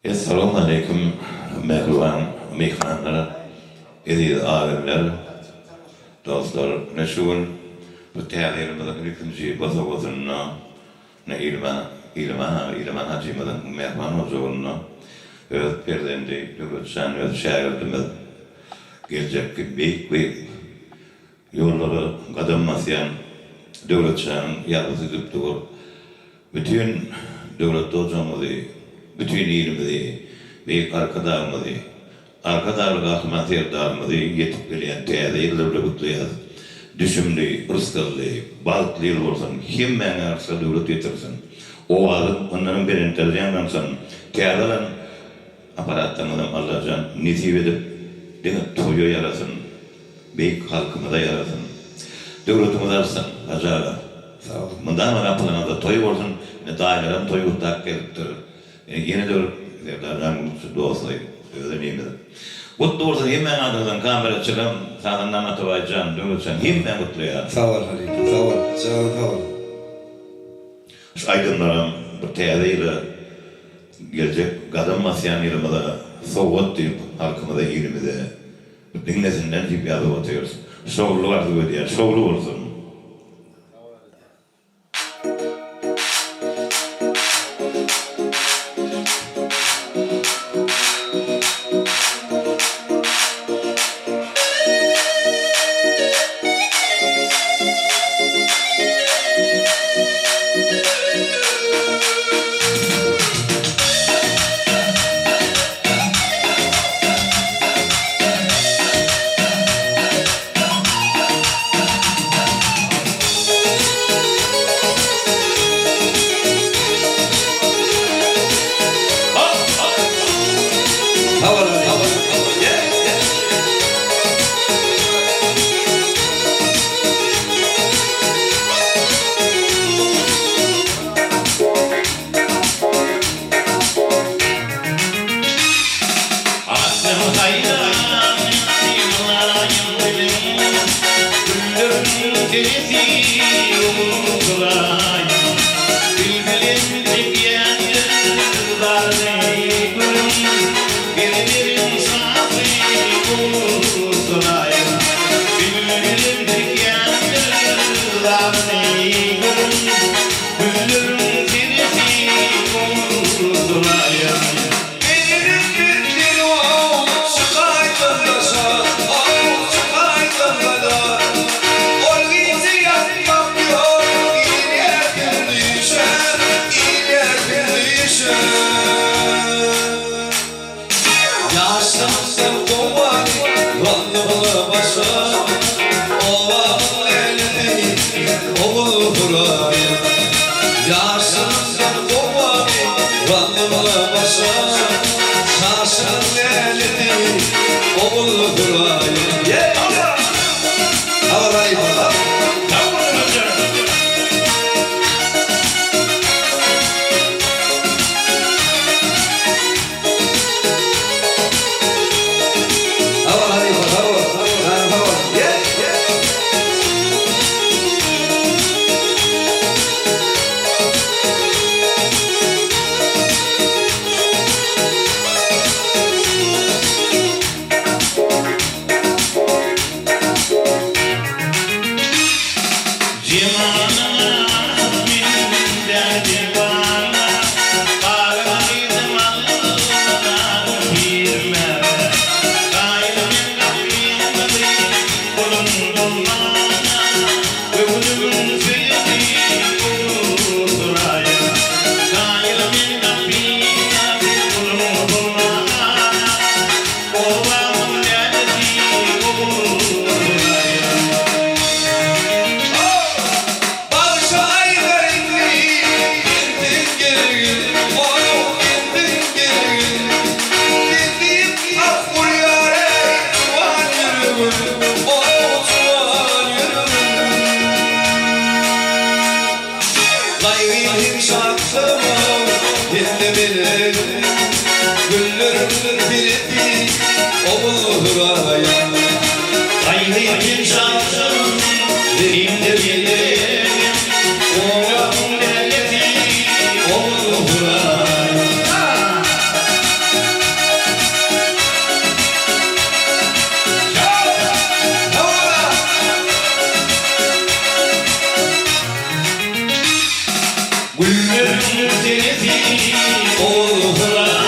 Essalawmaleýkim mähriban myhmanlar, eziz agenler, dostlar. Ine şu gün bu täze ýylymyzyň ilkinji bosagasynda ine Ilman Ilman aga Ilman hajymyzyň mähriban ojagynda öz perzendi Döwletjan öz şägirdimiz geljekki beýik beýik Ýollara gadam basýan Döwletjanyň ýazgysy üzülip dur. Bütin döwletli ojagymyzy, bütin ilimizi, Beýik Arkadagymyzy, Arkadagly Gahryman Serdarymyzy ýetip gelýän Täze ýyllar bilen gutlaýarys. Düşümli, rysgally, bagtly ýyl bolsun! Hemmäňe rysgal-döwlet getirsin! Owazyň mundanam belentlerde ýaňlansyn! Täze alan Aparatlaryňyzam Allajan nesip edip diňe toýa ýarasyn beýik halkymyza ýarasyn döwletiňiz artsyn Hajy aga Sag boluň. Mydama gapylaryňyzda toý bolsun ine daýylaram toý gutlap gelipdir ine ýene-de bir Serdarjan şu dosty öz inimiz gutly bolsun hemmäň adyňyzdan kameraçylam sazandam Atabaýjan Döwletjan hemmäňi gutlaýaryn. Sag bol halypa sag bol janyň sag bol. Şu aýdymlaram bir täze ýyla geljek gadam basýan ýylymyza sowgat diýip halkymyza ilimize bir diňlesinler diýip ýazyp otyrys. Şowlulyk arzuw edýän. Şowly bolsun. Aklym haýran, ylaýym dilim, Gülleriň seresi ogul-gylaýym. Bilbilim çekýändir zaryny gülüň, Perleriň şasy ogul-gylaýym. Bilbilim çekýändir zaryny gülüň, Gülleriň seresi ogul-gylaýym. Meniň bir kino çykaýsam daşa, ow, çykaýsam daga. Ol gije ýatmak ýok, girýärsiň düýşe, girýärsiň düýşe. Ýaşlygymdan gowany galdygyna başa, obamyň lälesi Ogul Huraýym. Ýaşlygymdan gowany galdygyna başa, çaşyň lälesi Ogul Huraýym. Habar halypa. Sag boluň hajy. Sag bol halypa sag bol. Janyň sag bolsun. Jemalyňa men däli diwana, Galan gyzym Alladan girmäge. Gaýyl men gapyňyzy gulum bolmana, Göwnümiň söýegi gowuşduraýyn. Gaýyl men gapyňyzy gulum bolmana, Obamyň lälesi gowuşduraýyn. Bagşy aýgar indi gelsin gelgin, onuň gelsin gelgin. Sen diýip ah urýar-eý juwan ýüregim, onuň juwan ýüregim. Gaýgym hem şatlygym hem-de melegim, Gülleriň perisi Ogul Huraýym. Gaýgym hem şatlygym hem-de melegim, Obamyň lälesi Ogul Huraýym. Gülleriň senesi Ogulhuraýym.